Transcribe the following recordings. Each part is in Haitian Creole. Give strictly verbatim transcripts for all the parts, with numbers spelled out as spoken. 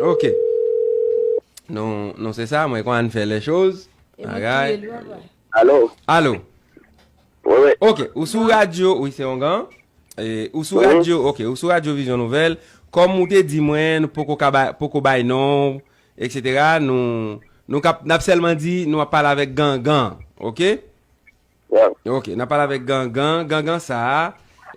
Ok. Non, non, se sa, mwen konn fè les choses. Alright. Alo. Alo. Wi, wi. Ok, ou sou radyo, wi, se Ongan. E, ou sou radyo, ok, ou sou radyo Vizyon Nouvèl. Kòm ou te di mwen, nou poko ka bay, poko bay non, et cetera. Nou, nou kap, n ap sèlman di, nou ap pale avèk Gangan, ok? Ok, n ap pale avèk Gangan. Gangan sa a,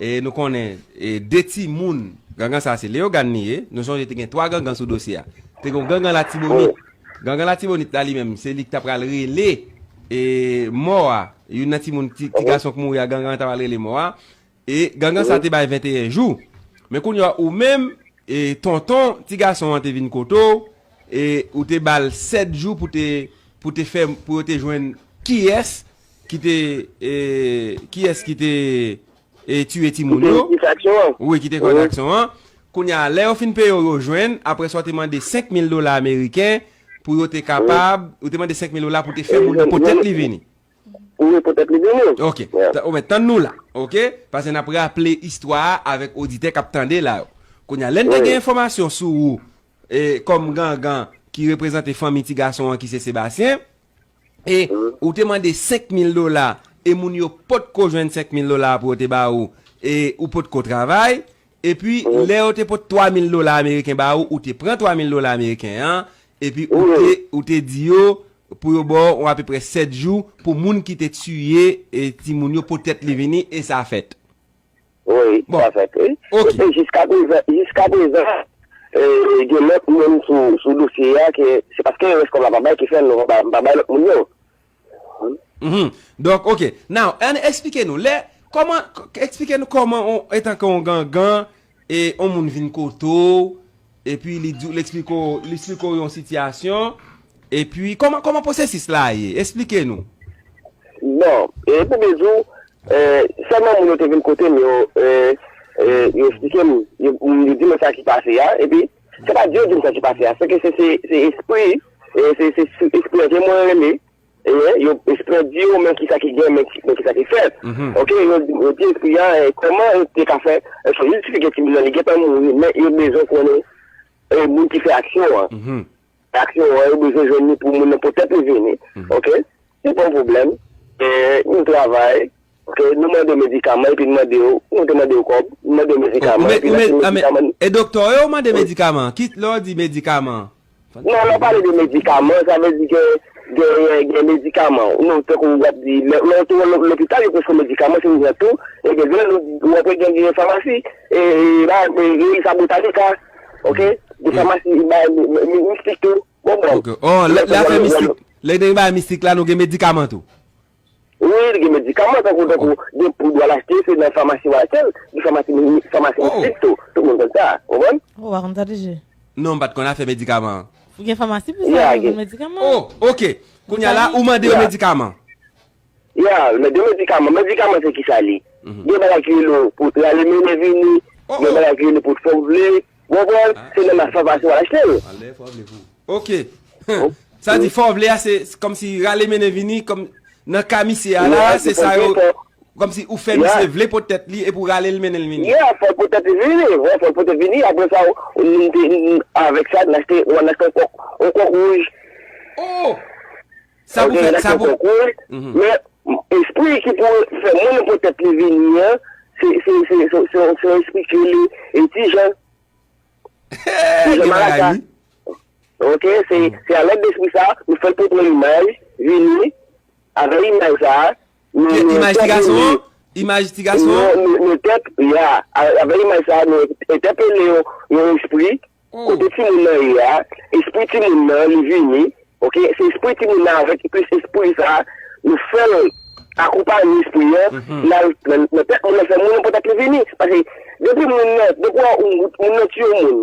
e, nou konnen, e, de timoun. Gangan sa a, se Leyogàn li ye. Nou sonje te gen twa Gangan sou dosye a. Te gen yon Gangan Latibonit. Gangan Latibonit la, li menm, se li ki ta pral rele, e, mò a. Youn nan timoun, ti, ti gason ki mouri a, Gangan ta pral rele mò a. E Gangan sa te bay venteyen jou. Men kounye a, ou menm, e, tonton ti gason an te vin kote w, e ou te ba l sèt jou pou te, pou te fè, pou yo te jwenn kiyès ki te, e, kiyès ki te, e, tiye timoun yo. Ki te, ki fè aksyon an. Wi, ki te kòz aksyon an. Kounye a, lè yo fin peye w, yo jwenn, apre sa, w te mande senk mil dola ameriken pou yo te kapab, ou te mande senk mil dola pou te fè moun nan potèt li vini. Wi, potèt li vini. Ok. Ou mèt tann nou la. Ok? Paske n ap raple istwa a avèk oditè k ap tande la yo. Kounye a, lè n te gen enfòmasyon sou ou, e, kòm Gangan ki reprezante fanmi ti gason an ki se Sebastien, e ou te mande senk mil dola, e moun yo potko jwenn senk mil dola pou yo te ba ou, e ou potko travay, epi lè yo te pot twa mil dola ameriken ba ou, ou te pran twa mil dola ameriken an, epi ou te, ou te di yo pou yo ba w apeprè sèt jou pou moun ki te tiye, e, timoun yo potèt li vini, e sa fèt. Wi, sa fèt, wi. Ok. E, e jiska prezan, jiska prezan, e, gen lòt moun sou, sou dosye a ke se paske rès kòb la pa bay ki fè nou pa, pa bay lòt moun yo. Mhm. Donk, ok. Now, ann eksplike nou. Lè, kòman, k-, eksplike nou kòman, on, etanke yon Gangan, e, yon moun vin kote w, epi li di w, li eksplike w, li eksplike w yon sitiyasyon, epi kòman, kòman pwosesis la ye? Eksplike nou. Bon, e pou byen di w, e, sèlman moun yo te vin kote m yo, e, e, yo eksplike m, yo, yo di mwen sa ki pase a, epi se pa di yo di m sa ki pase a, se ke se, se, se espri, e, se, se, se espri an ke mwen rele, e, yo, espri an di yo, men kisa ki gen, men ki, men kisa ki fèt. Mhm. Ok, yo, yo di espri an, e, kòman yo te ka fè, e, fò jistifike timoun nan, li gentan mouri, men yo bezwen konnen, e, moun ki fè aksyon an. Mhm. Aksyon an, yo bezwen jwenn li pou moun nan potèt li vini. Mhm. Ok? Se pa yon pwoblèm. E, nou travay. Ok? Nou mande medikaman, epi nou mande yo, nou te mande yo kòb, nou mande yo medikaman, epi lè se medikaman. E doktè yo mande medikaman? Ki, lè w di medikaman? Non, lè w pale de medikaman, sa vle di gen, gen, gen medikaman. Non, tankou w ap di, lè, lè w te wè lò-, lopital, yo preskrib medikaman, se yon jan tou, e gen, gen, w ap gen, gen famasi, e, e, la, e, e, sa Botanica, ok? Gen famasi, ba, mi-, mi-, mistik tou. Bon, bon. Ok. Oh, lè, lè afè mistik, lè gen bagay mistik la, nou gen medikaman tou. Wi, li gen medikaman, tankou, tankou, gen poud w al achte, se nan famasi w al achte l, gen famasi, famasi mistik tou. Tout moun konn sa, w konprann? Oh, w pa konn sa deja. Non, m pa t konn afè medikaman. Ou gen famasi pou sa, ou gen medikaman. Oh, ok. Kounye a la, ou mande yo medikaman. Ya, men de medikaman. Medikaman se kisa li? Mhm. Gen bagay ki rele pou rale mennen vini, gen bagay ki rele pou fè w vle. Ou konprann? Se nan la famasi w al achte l. Ale fè w vle pou. Ok. Sa di fè w vle a, se, se kòmsi rale mennen vini, kòm nan ka misye a la, se sa yo, kòmsi ou fè misye vle potèt li epi w rale l mennen l vini. Ya, fè l potèt li vini. Wi, fè l potèt vini. Apre sa, ou, ou, ou, avèk sa, n achte, ou al achte yon kòk, yon kòk wouj. Oh! Sa pou fè, sa pou. Mhm. Men, espri ki pou fè moun nan potèt li vini an, se, se, se, se, se, se yon espri ki rele, e, Ti Jan. Ti Jan Malaka. Ok, se, se a lèd de espri sa, nou fè l pou pran imaj, vini, avèk imaj sa, nou, nou, imaj ti gason an? Imaj ti gason an? Nou, nou, nou tèt, ya, a-, avèk imaj sa, nou entèpele yon, yon espri, kote timoun nan ye a, espri timoun nan, li vini, ok, se espri timoun nan avèk plis espri sa, nou fè l akonpaye espri an, l al nan, nan tèt moun nan, fè moun nan potèt li vini. Paske depi moun nan, depi w wè moun nan tiye yon moun,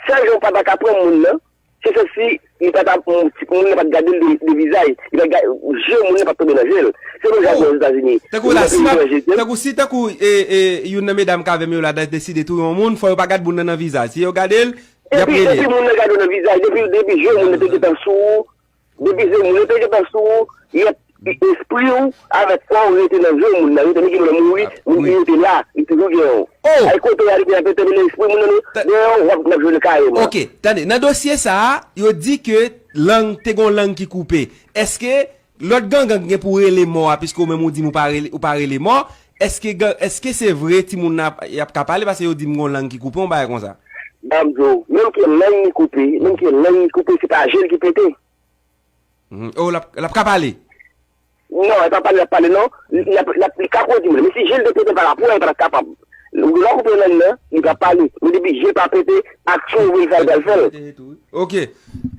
sèl jan w pa ta ka pran moun nan, se, se si li pa ta, moun nan pa t gade l de, de vizaj, li pa t gade, je moun nan pa t tonbe nan je l. Se menm jan k gen Ozetazini. Tankou la, si m ap, tankou si, tankou, e, e, youn nan medam k avè m yo la deside touye yon moun, fò yo pa gad moun nan nan vizaj. Si yo gade l, y ap rele. Depi, depi moun nan gade w nan vizaj, depi, depi je moun nan te gentan sou ou, depi je moun nan te gentan sou ou, y ap, Espri w avèk kò w rete nan vi w, moun nan rete, menm ki moun nan mouri, moun ki rete la, li toujou gen w. Ay kote w al, li te ap etèmine espri moun nan, deyò w ap, n ap jwenn l kareman. Ok, tande, nan dosye sa a, yo di ke lang, te gen yon lang ki koupe. Èske lòt gangan ki gen pou rele mò a, piske ou menm ou di m ou pa rele, ou pa rele mò, èske, èske se vre timoun nan ap, y ap ka pale, paske yo di m gen yon lang ki koupe, yon bagay konsa? M ap di w, menm ke lang li koupe, menm ke lang li koupe, se pa je l ki pete. Mhm. Oh, l ap, l ap ka pale? Non, li pa pale, l ap pale, non. Li, li ap, li ap, li ka kondi moun. Men si je l te pete pa rapò, li pa t ap kapab. Ou gen dwa koupe lang nan, li pa pale. Men depi je pa pete, aksyon ou vle l fè, l pral fè l. Ok.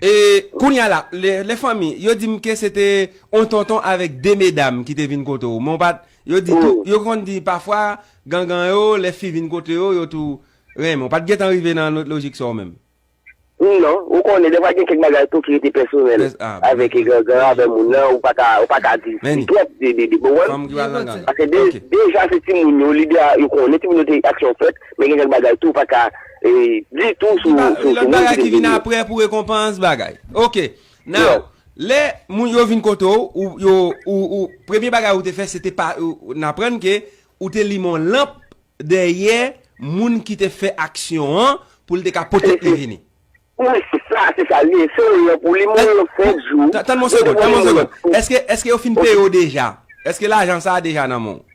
E, kounye a la, lè, lè fanmi, yo di m ke se te yon tonton avèk de medam ki te vin kote w. Men w pa t, yo di tou, yo konn di pafwa, gangan yo, lè fi vin kote yo, yo tou renmen. W pa t gentan rive nan lo-, lojik sa w menm. Non, ou konnen, defwa gen kèk bagay tou ki rete pèsonèl. Pès-, ah, avèk bon, gangan, avèk moun nan, ou pa ka, ou pa ka di twòp de, de, de, bon, fanm ki pral nan gang. Paske de-, ok, deja se timoun yo, lide a, yo konnen timoun yo te aksyon fèt, men gen kèk bagay tou, ou pa ka, eh, di tou sou, sou, sou moun ki te vini. Lòt bagay ki vin apre pou rekonpans bagay. Ok. Now, lè moun yo vin kote w, ou, yo, ou, ou, premye bagay ou te fè, se te pa, ou, n aprann ke ou te limen yon lanp dèyè moun ki te fè aksyon an pou l te ka pote li vini. Wi, se sa, se sa l ye. Se yon lanp ou limen yon lanp senk jou. Tann m yon segonn, tann m yon segonn. Èske, èske yo fin peye w deja? Èske lajan sa a deja nan men w?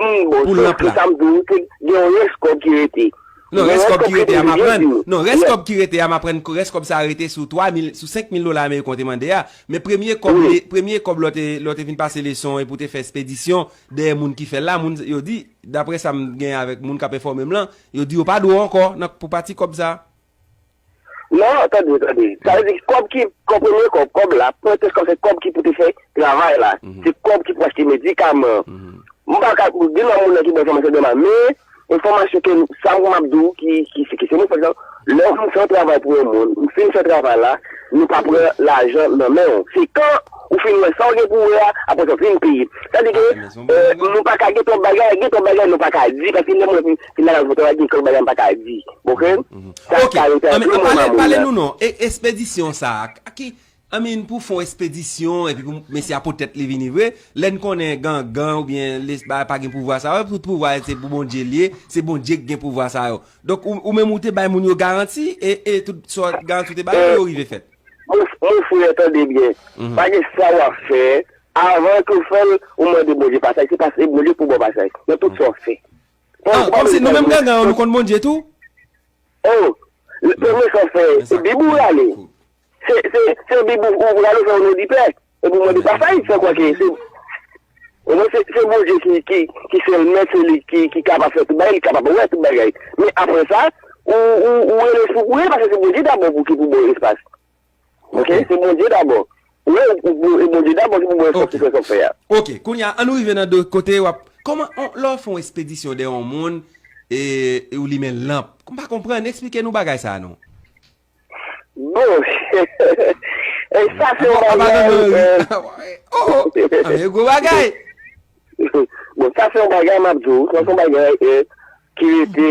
Hmm, bon, pou lanp la. Sa m di w, gen yon rès kòb ki rete. Non, rès kòb ki rete a m aprann. Non, rès kòb ki rete a m aprann. Rès kòb sa a rete sou twa mil, sou senk mil dola ameriken w te mande a. Men premye kòb, premye kòb lè w te, lè w te vin pase leson epi w te fè espedisyon dèyè moun ki fè l la, moun yo di, daprè sa m gen avèk moun k ap enfòme m lan, yo di yo pa dwe w ankò nan, pou pati kòb sa. Non, tande, tande. Sa vle di kòb ki, kòb premye kòb, kòb la, premye kòb se kòb ki pou te fè travay la. Mhm. Se kòb ki pou achte medikaman. Mhm. M pa ka, gen nan moun nan ki ban enfòmasyon de mal, men enfòmasyon ke nou, sa m ap di w ki, ki, ki, ki se mwen, pa egzanp, lè m fè yon travay pou yon moun, m fin fè travay la, nou pa pran lajan nan men w. Se kan ou fin wè sa w gen pou wè a, apre sa w vin peye. Sa vle di ke, eh, nou pa ka gen twòp bagay, gen twòp bagay nou pa ka di, paske lè mwen fin, fin la, gen twòp bagay m pa ka di. Ok? Sa ka rete ant mwen ak moun nan. Pale nou non, e, espedisyon sa a, ki, I mean, pou fè yon espedisyon, epi pou mesye a pote tèt li vini vre, lè n konnen gangan oubyen les-, pa, pa gen pouvwa sa yo, tout pouvwa se pou Bondye l ye, se Bondye k gen pouvwa sa yo. Donk, ou, ou menm ou te bay moun yo garanti, e, e tout sa w garanti ou te bay yo, yo rive fèt. Mon, mon frè, tande byen. Mhm. Pa gen sa w ap fè, avan ke w fè l, ou mande Bondye pasaj, se pa, se Bondye pou ba w pasaj, nan tout sa w fè. Ah, kòmsi nou menm gangan yo, nou konn Bondye tou? Oh, premye sa w fè, se Bib ou rale. Se, se, se Bib ou, ou rale fè w non di pè. Epi w mande pasaj, fè kwè ke se, omwen se, se Bondye ki, ki, ki sèl mèt, se li ki, ki kapab fè tout bagay, li kapab wè tout bagay. Men apre sa, ou, ou, ou rele sou kouri, paske se Bondye dabò pou ki pou ba w espas. Ok? Se Bondye dabò. Ou wè, ou, ou, e Bondye dabò ki pou ba w espas pou fè sa w fè a. Ok, kounye a, ann nou rive nan do kote w ap, kòman, on, lè w fè yon espedisyon dèyè yon moun, e, e ou limen lanp. M pa konprann, eksplike nou bagay sa a non. Bon, e sa se yon bagay, eh, oh, oh, ah, men gwo bagay. Bon, sa se yon bagay, m ap di w, sa se yon bagay, eh, ki rete,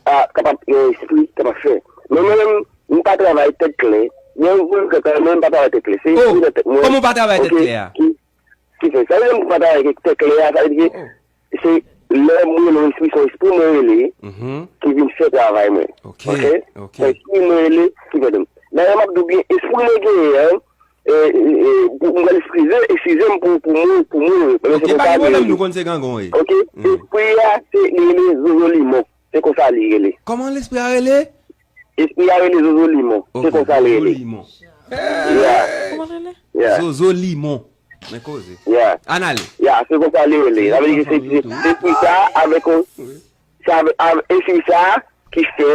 ah, kapab, yon espri, kapab fè. Men mwen menm, m pa travay tèt klè. Mwen, mwen, mwen, mwen pa travay tèt klè. Se espri nan tèt mwen. Kòman w pa travay tèt klè a? Ki, ki fè sa. Mwen menm, m pa travay tèt klè a, sa vle di ke se lè m rele yon espri, se yon espri mwen rele, ki vin fè travay mwen. Ok, ok. Se espri mwen rele, ki fè de m. Dayè, m ap di w byen, espri mwen genyen an, e, e, e, pou m pral eskize, eskize m pou, pou mwen, pou mwen, paske se konsa li rele. Ok, pa gen pwoblèm, nou konn se gangan w ye. Ok, espri a, se li rele Zozo Limon. Se konsa li rele. Kòman lespri a rele? Espri a rele Zozo Limon. Se konsa li rele. Zozo Limon. Yeah. Kòman l rele? Yeah. Zozo Limon. Men koze. Yeah. Ann ale. Yeah, se konsa li rele. Sa vle di ke se, se, se espri sa avèk yon, se avèk, avèk espri sa ki fè,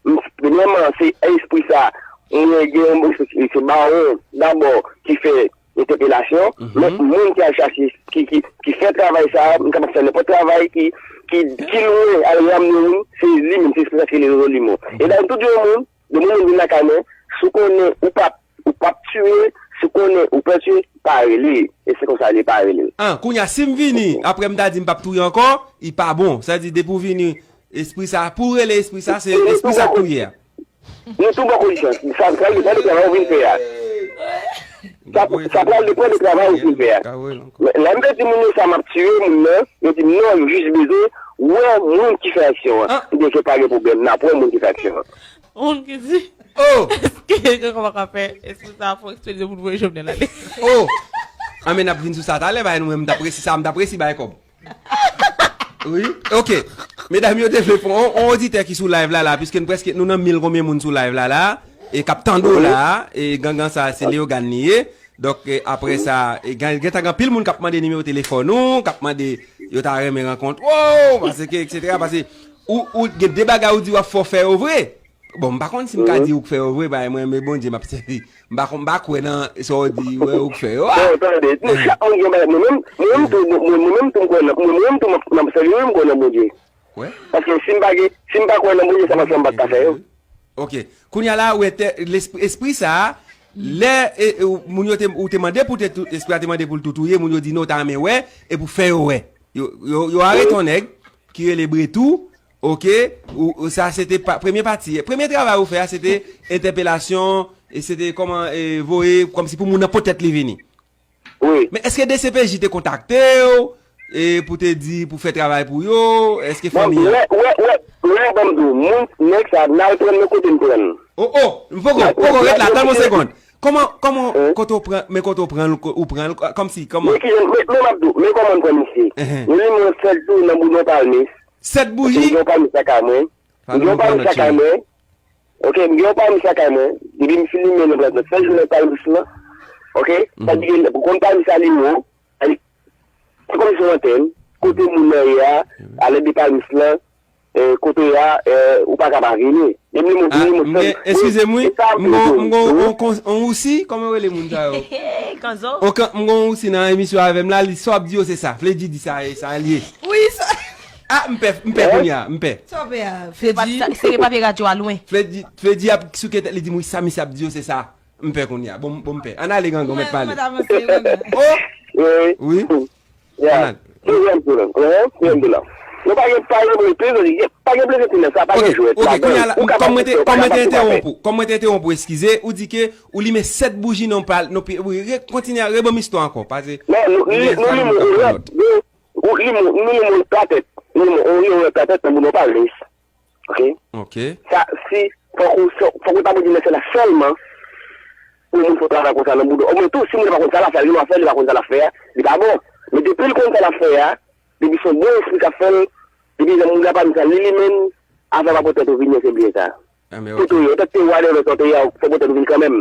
m, premyèman, se espri sa, mwen gen yon, se, se bawon dabò ki fè entèpelasyon, men moun ki al chache, ki, ki, ki fè travay sa, m kapab fè nenpòt travay ki, ki, ki lwen al ramne moun, se li menm, se espri sa ki rele Zozo Limon. E dayè, m tou di yon moun, depi moun vin lakay mwen, si w konnen ou p ap, ou p ap tiye, si w konnen ou pè tiye, pa rele. E se konsa li ye, pa rele. Ah, kounye a, si m vini, apre m ta di m p ap touye ankò, li pa bon. Sa vle di, depi w vini, espri sa, pou w rele espri sa, se espri sa k touye a. Nou tou bò kondisyon. Sa, sa depann de travay ou vin fè a. Sa, sa pral depann de travay ou fin fè a. Men lè m te di moun yo sa, m ap tiye moun nan, yo di m non, yo jis bezwen wè moun ki fè aksyon an. M di, "Ok, pa gen pwoblèm, n ap wè moun ki fè aksyon an." Moun ki di, oh! Èske yo kòman ka fè? Èske sa fò ekspedyè pou nou voye Jovenel ale? Oh! Anben, n ap vin sou sa talè, bay nou menm, m t ap resi sa, m t ap resi bay kòb. Wi, ok. Medam yo te vle fè on, on oditè ki sou live la la, piske n prèske, nou nan mil konbyen moun sou live la la, e k ap tande w la, e gangan sa, se Leogane li ye. Donk, e, apre sa, e, gen, gentan gen anpil moun k ap mande nimewo telefòn ou, k ap mande yo ta renmen rankontre w, paske, et cetera. Paske ou, ou gen de bagay ou di w ap fè, w fè yo vre. Bon, m pa konn si m ka di ou k fè yo vre, paske mwen, men Bondye m ap sèvi. M pa konn, m pa kwè nan sa w di, wè, ou k fè yo. Non, tande, nou chak moun gen bagay. Mwen menm, mwen menm tou, mwen, mwen menm tou, m kwè nan, mwen, mwen menm tou, m ap, m ap sèvi, wi, m kwè nan Bondye. Paske si m pa gen, si m pa kwè nan Bondye, sa pa fè m pa t ka fè yo. Ok. Kounye a la, ou entè-, lespri, espri sa a, lè, e, e, ou, moun yo te, ou te mande pou te tou, espri a te mande pou l tou touye, moun yo di non, yo ta renmen wè, e pou fè yo wè. Yo, yo, yo arete yon nèg ki rele Bretou, ok, ou, ou, sa se te pa, premye pati. Premye travay ou fè a, se te entèpelasyon, e se te kòman, e, voye, kòmsi pou moun nan pote tèt li vini. Wi. Men èske D C P J te kontakte w, e pou te di, pou fè travay pou yo? Èske fanmi an? Wè, wè, wè, wè, ban m di w, moun, nèg sa, n al pran l nan kote n pran l. Oh, oh, m poko, poko, ret la, tann yon segond. Kòman, kòman, kote w pran, men kote w pran l, ou pran l, kòmsi, kòman? Men kijan, men, men m ap di w, men kòman n pran misye. Nou limen sèt bouji nan boudon palmis. Sèt bouji? M gen yon palmis lakay mwen. M gen yon palmis lakay mwen. Ok, m gen yon palmis lakay mwen. Depi m fin limen nan plas nan, sèl jounen palmis lan. Ok? Sa di ke pou konn palmis la li wo, se kòmsi se yon antèn. Kote moun nan ye a, alè de palmis lan, e, kote a, e, ou pa ka pa vini. Depi li monte, li monte. Eskize m wi, m gon, m gon on, on, on wousi, kòman yo rele moun sa yo? Kanzo. Ok, m gon on wousi nan emisyon avè m la, li sa w ap di yo se sa. Fledji di sa, e sa l ye. Wi, sa. Ah, m pè, m pè kounye a, m pè. Sa w pè a, Freddy? Se repape radyo a lwen. Freddy, Freddy ap souke tèt li di m wi, sa misye ap di yo se sa. M pè kounye a. Bon, bon, m pè. Ann ale, Gangan, ou mèt pale. Oh! Wi. Ann ale. Dezyèm tou la. Wi, dezyèm tou la. Nou pa gen, pa gen plezantri, pa gen plezantri nan sa, pa gen jwèt ladan. Ok, kounye a la, kòm mwen te, kòm mwen te entewonp ou, kòm mwen te entewonp ou, eskize, ou di ke ou limen sèt bouji nan pal, nan pi, wi, re-, kontinye, reban m istwa ankò, paske nou limen, nou limen yon lòt. Ou, li mo-, nou, li mo twa tèt. Nou, li mo-, ou, li mo twa tèt nan boudon palmis. Ok? Ok. Sa, si, fòk ou, fòk ou ta bouji nan sèl la sèlman pou moun fè travay konsa nan boudon. Omwen tou, si moun pa konn sa l ap fè, li pa fè, li pa konn sa l ap fè a, li pa bon. Men depi l konn sa l ap fè a, depi se yon bon espri k ap fè l, depi jan moun la pa di sa, li, li menm, afè pa pote tèt ou vini, se byen sa. Kote ou ye, tèt te wade lòt kote a, fò pote tèt ou vini kanmenm.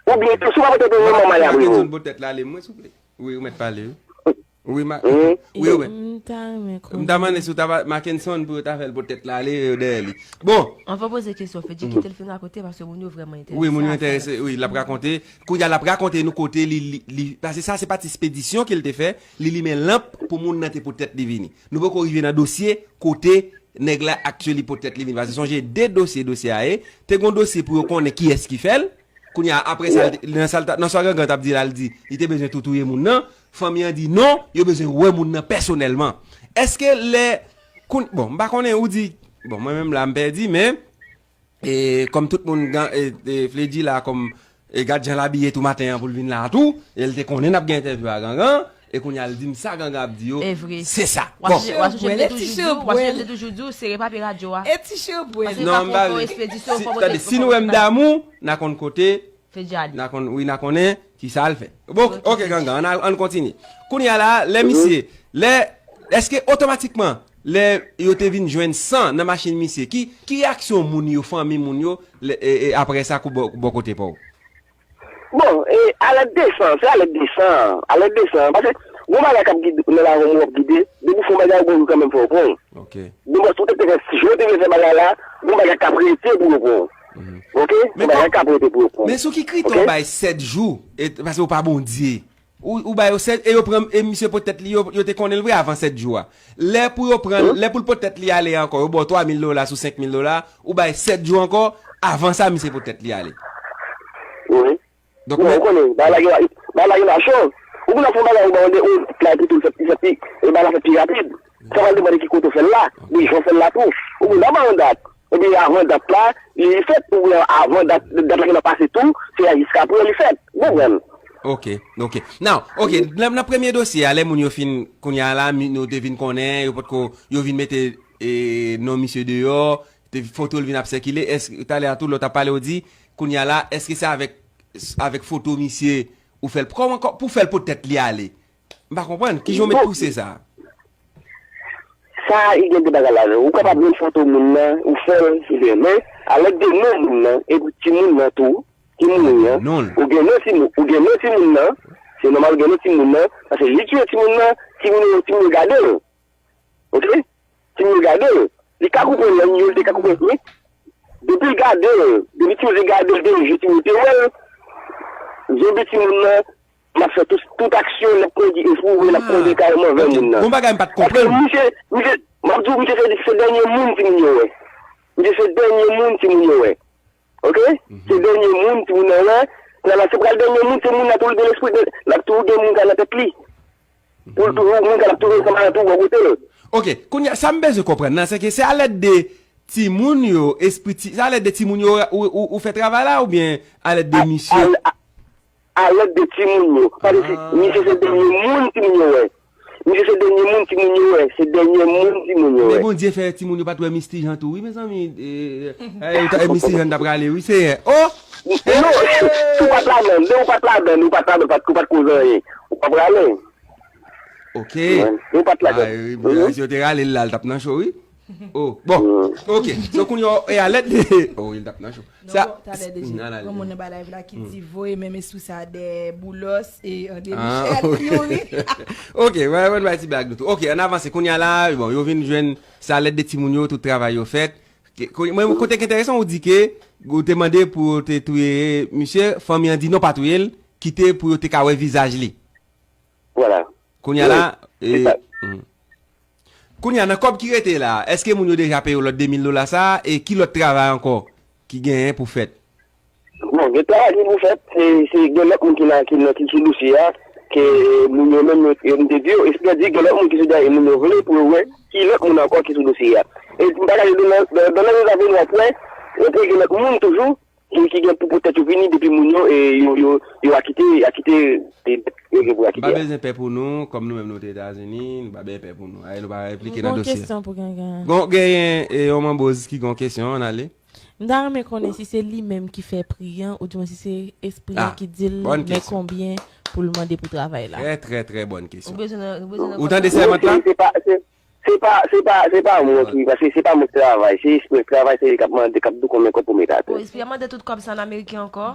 Oubyen tou, si w pa pote tèt ou vini, manman li ap rive w. Wi, ou mèt pale, wi. Wi, ma-, wi, wi. M ta renmen konnen. M ta mande si w ta pa, Mackenson pou yo ta fè l pote tèt la ale, yo dèyè li. Bon. Anvan poze kesyon, Fedji, kite l fin rakonte, paske moun yo vrèman enterese. Wi, moun yo enterese, wi, l ap rakonte. Kounye a, l ap rakonte nou kote li, li, li, paske sa se pati espedisyon ke l te fè, li limen lanp pou moun nan te pote tèt li vini. Nou poko rive nan dosye kote nèg la actually pote tèt li vini. Paske sonje de dosye, dosye a ye, te gon dosye pou yo konnen kiyès ki fè l, Kounye a, apre sa, nan sa l ta, nan sa Gangan t ap di la, l di, li te bezwen tou touye moun nan. Fanmi an di non, yo bezwen wè moun nan pèsonèlman. Èske lè, koun-, bon, m pa konnen, ou di, bon, mwen menm la, m pèdi, men, e, kòm tout moun, Gan-, e, e, Fledji la, kòm, e, gad jan l abiye tou maten an pou l vin la tou, e l te konnen n ap gen entèvyou a Gangan, e kounye a, l di m sa Gangan ap di yo, se sa. Bon. W ap sonje m te toujou di w, w ap sonje m te toujou di w, sere papye radyo a. E ti chanpwèl. Paske li pa fè yon espedisyon, fò pote, tande, si nou wè m damou, n a konn kote, Fedji ale. N a konn, wi, n a konnen kisa l fè. Bon, ok, Gangan, ann al, ann kontinye. Kounye a la, lè misye, lè, èske otomatikman, lè yo te vin jwenn san nan machin misye, ki, ki reyaksyon moun yo, fanmi moun yo, lè, e, e, apre sa, kou bò, bò kote pa w? Bon, e, alèt de san, se alèt de san, alèt de san, paske gon bagay k ap gide, nan lavi w ap gide, depi w fè yon bagay, ou gen kanmenm fè w pran. Ok. Bon, paske ou te, te fè, si yo te vle fè bagay la, gon bagay k ap rete pou yo pran. Ok? Gon bagay k ap rete pou yo pran. Men sou ki kritè w bay sèt jou, e, paske ou pa Bondye. Ou, ou ba yo sèt, e yo pran, e misye pote tèt li, yo, yo te konnen l vre avan sèt jou a. Lè pou yo pran, lè pou l pote tèt li ale ankò, yo ba w twa mil dola sou senk mil dola, ou bay sèt jou ankò, avan sa misye pote tèt li ale. Wi. Donk, men ou konnen, bagay la gen, bagay la gen lajan. Ou konn ap fè yon bagay, ou ba yon de, ou la epi tou, li fè, li fè pi, e bagay la fè pi rapid. Sa pral depann de ki kote w fè l la, de jan w fè l la tou. Ou konn ap ba yon dat, epi avan dat la, li fèt, oubyen avan dat, dat la gentan pase tou, se a jiskaprezan li fèt. Ou konprann? Ok, ok. Now, ok, nan, nan premye dosye a, lè moun yo fin, kounye a la, mi- nou te vin konnen, yo potko, yo vin mete e, non misye deyò, te, foto l vin ap sikile, èske, talè a tou, lè w t ap pale, w di, kounye a la, èske se avèk, avèk foto misye, ou fè l, kòman, kò- pou fè l pou tèt li ale? M pa konprann, kijan w met pouse sa? Sa, li gen de bagay ladan. Ou kapab jwenn foto moun nan, ou fè l, ou fè, men, alèd de non moun nan, epi timoun nan tou, ki mouri an, ou gen non timoun, ou gen non timoun nan, se nòmal ou gen non timoun nan, paske li ki yo timoun nan, timoun yo, timoun yo gade l. Ok? Timoun yo gade l. Li ka koupe l, li te ka koupe l, men, depi l gade l, depi timoun yo te gade l, de je timoun yo te wè l, jan de timoun nan, l ap fè tout, tout aksyon, l ap kondi espri, l ap kondi kareman vè moun nan. Bon bagay m pa t konprann. Misye, misye, m ap di w, misye se, se dènye moun timoun yo wè. Misye se dènye moun timoun yo wè. Ok? Se dènye moun timoun nan wè. Kounye a la, se pral dènye moun, se moun nan tou l gen lespri, l ap toujou gen moun sa nan tèt li. Pou l toujou, moun sa l ap toujou ansanm avè l tou bò kote l. Ok, kounye a, sa m bezwen konprann nan, se ke se alèd de timoun yo, espri ti, se alèd de timoun yo ou, ou, ou fè travay la, oubyen alèd de misye? Alèd de timoun yo. Paske misye se dènye moun timoun yo wè. Misye se dènye moun timoun yo wè. Se dènye moun timoun yo wè. Men Bondye fè timoun yo pa t wè Misti Jan tou, wi, mezanmi. E, e, Misti Jan t ap rale, wi, Senyè. Oh! Non, si w pa t ladan, lè w pa t ladan, ou pa t ladan, ou pa t koze anyen. Ou pa prale. Ok. Lè w pa t ladan. Si yo te rale l la, l t ap nan cho, wi. Oh, bon. Ok. So, kounye a, e alèd de. Oh, wi, l t ap nan cho. Sa, talè deja. Yon moun nan bay live la ki di voye menm espri sa dèyè Boulos e André Michel. Youri. Ok, mwen, mwen bay ti blag nou tou. Ok, ann avanse. Kounye a la, bon, yo vin jwenn sa alèd de timoun yo, tout travay yo fèt. Mwen, kote k enteresan, ou di ke ou te mande pou yo te touye misye, fanmi an di non, pa touye l, kite pou yo te ka wè vizaj li. Vwala. Kounye a la, e, kounye a, nan kòb ki rete la, èske moun yo deja peye w lòt de mil dola sa a, e ki lòt travay ankò ki genyen pou fèt? Bon, gen travay ki pou fèt, se, se gen lòt moun ki nan, ki nan, ki sou dosye a, ke moun yo menm, yo, yo te di yo, espre di gen lòt moun ki sou dosye, moun yo vle pou yo wè ki lòt moun ankò ki sou dosye a. E m pa ka di nan, nan, nan, nan, w ap wè, w ap wè gen lòt moun toujou, ki, ki gen pou poutèt yo vini depi moun yo, e, yo, yo, yo akite, akite, e, yo gen pou akite. M pa bezwen pè pou nou, kòm nou menm nou te Etazini, nou pa bezwen pè pou nou. Aye, nou pa enplike nan dosye. Gon kesyon pou Gangan. Gon, genyen, e, yon manboz ki gon kesyon, ann ale. M ta renmen konnen si se li menm ki fè pri an, oudimwen si se espri an ki di l men konbyen pou l mande pou travay la. Trè, trè, trè bòn kesyon. Ou tande sèmant la? Se pa, se, Se pa, se pa, se pa mwen ki, paske se pa mwen ki travay, se espri travay, se li k ap mande, k ap di w konbyen kòb pou met atè. Bon, espri a mande tout kòb sa an ameriken ankò?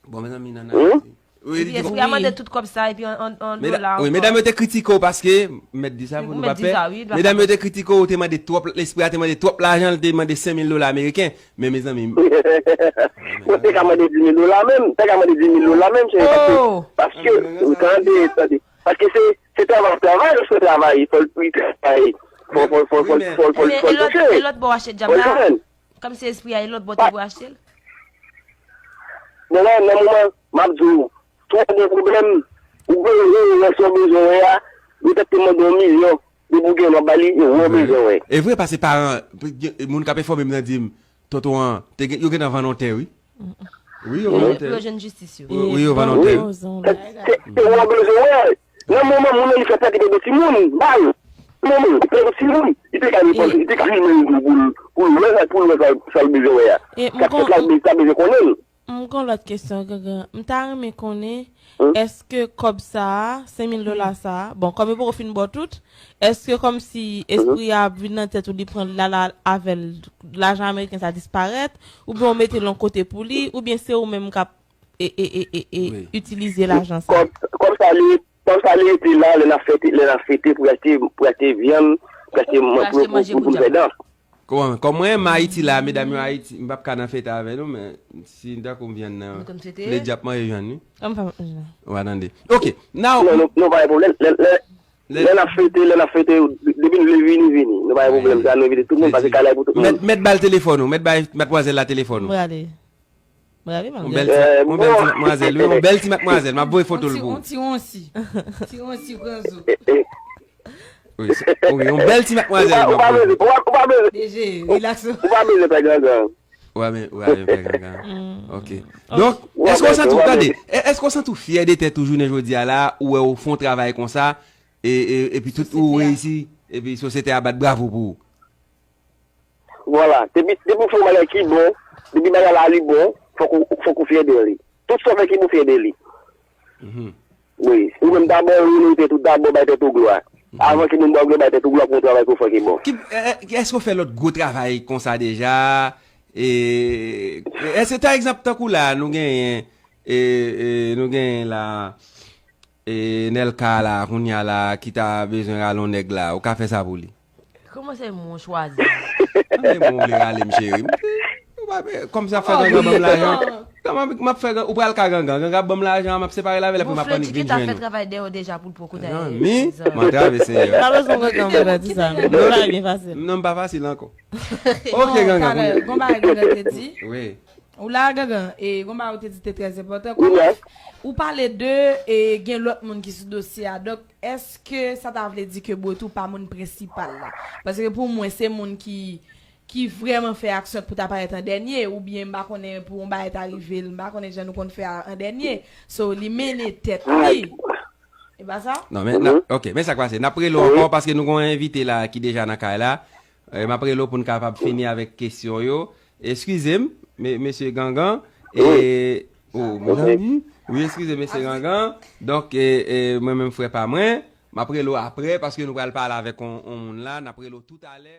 Bon, mezanmi, nan Ayiti. Epi espri a mande tout kòb sa, epi an, an, an dola ankò. Wi, medam yo te kritike w paske, m mèt di sa pou nou pa pè. Medam yo te kritike w, ou te mande twòp, espri a te mande twòp lajan, li te mande senk mil dola ameriken. Men, mezanmi. Ou te ka mande dis mil dola menm, te ka mande dis mil dola menm, cheri, paske, paske, tande, tande. Paske se, se travay, travay, lòske travay, fò l, li travay. Fò, fò, fò, fò, fò, fò, fò l touche. E lòt bò w achte djab la? Kòm se espri a, e lòt bò w te dwe achte l? Bon, nan, nan moman, m ap di w, si w gen pwoblèm, ou bezwen wè sa w bezwen wè a, yo t ap te mande w milyon, depi w gen w ap ba li, e wè w bezwen wè. E vre, paske paran, moun k ap enfòme m nan di m, Tonton an, te gen, yo gentan vann yon tè, wi. Wi, yo vann yon tè. Pou yo jwenn jistis yo. Wi, yo vann yon tè. Se, se, se ou bezwen wè. Nan moman moun nan li fè pèdi de timoun, ba l. Nan moman li pèdi timoun, li te ka depanse, li te ka filme yon kou pou l, pou l wè sa, pou l wè sa, sa l bezwen wè a. Sa l bezwen konnen l. M gon lòt kesyon, Gangan. M ta renmen konnen, èske kòb sa a, senk mil dola sa a, bon, kòm yo poko fin ba w tout, èske kòmsi espri a ap vin nan tèt ou, li pran l, l al avè l, lajan ameriken sa disparèt, oubyen w mete l yon kote pou li, oubyen se ou menm k ap e, e, e, e, e itilize lajan sa a? Kòb, kòb sa li, kòb sa li rete la, lè n ap fete, lè n ap fete pou achte, pou achte vyann, pou achte, pou, pou, pou, pou n fè dans. Kòman, kòm mwen renmen Ayiti la, medam yo Ayiti, m p ap ka nan fete avè nou, men si tankou m vyann nan, le djab manje vyann, wi. An m pa manje vyann. Ou pa tande. Ok, now. Non, nou, nou pa gen pwoblèm. Lè, lè, lè n ap fete, lè n ap fete, depi nou vle vini, vini. Nou pa gen pwoblèm sa, nou envite tout moun, paske kay la pou tout moun. Mèt, mèt ba l telefòn ou, mèt bay matmwazèl la telefòn ou. M prale. Yon bèl ti, yon bèl ti matmwazèl, wi, yon bèl ti matmwazèl. M ap voye foto l pou ou. Yon ti, yon ti, yon ti granzo. Wi, yon bèl ti matmwazèl m ap voye. Ou pa bezwen, ou pa bezwen. Deje, rilaks. Ou pa bezwen pè grangan. Ou renmen, ou renmen fè gangan. Ok. Donk, èske w santi w, tande, èske w santi w fyè de tèt ou jounen jodi a la, ou wè ou fè yon travay konsa, e, e, epi tout ou reyisi, epi sosyete a bat bravo pou ou? Vwala, depi, depi w fè yon bagay ki bon, depi bagay la li bon, fòk ou, fòk ou fyè de li. Tout sa w fè ki bon, fyè de li. Wi, ou menm dabò, ou merite tout dabò, bay tèt ou glwa. Avan ke moun ba w glwa, bay tèt ou glwa pou yon travay ke w fè ki bon. Ki, e, e, èske w fè lòt gwo travay konsa deja? E, e, èske, ta egzanp, tankou la, nou genyen, e, e, nou genyen la, e, Nelka la, kounye a la, ki ta bezwen rale yon nèg la, ou ka fè sa pou li? Kòman se moun chwazi? Anben, bon, ou vle rale m, cheri. Kòm sa fè gangan ban m lajan. Kòman m ap fè, ou pral ka gangan, gangan ap ban m lajan, m ap separe l avè l, epi m ap annik vin jwenn ou. Fè travay dèyè w deja pou l poko dèyè. Zanmi, m antrave, Senyè. Pa bezwen gangan pou la di sa, non. Bagay byen fasil. Non, m pa fasil ankò. Ok, gangan. Talè, gon bagay gangan te di. Wi. Ou la, gangan, e gon bagay ou te di te trè enpòtan. Kòman ou pale de, e gen lòt moun ki sou dosye a. Donk, èske sa ta vle di ke Bwotou pa moun prensipal la? Paske pou mwen, se moun ki ki vrèman fè aksyon pou ta parèt an dènye, oubyen m pa konnen pou yon bagay ta rive l, m pa konnen jan nou konn fè a an dènye. So, li mennen tèt li. E pa sa? Non, men, n ap, ok, men sa k pase. N ap rele w ankò paske nou gen yon envite la ki deja nan kay la. E, m ap rele w pou n kapab fini avèk kesyon yo. Eskize m, me, mesye Gangan. E, oh, mezanmi. Wi, eskize, mesye Gangan. Donk, e, e, mwen menm frè pa mwen, m ap rele w aprè paske nou pral pale avèk yon, yon moun la. N ap rele w toutalè.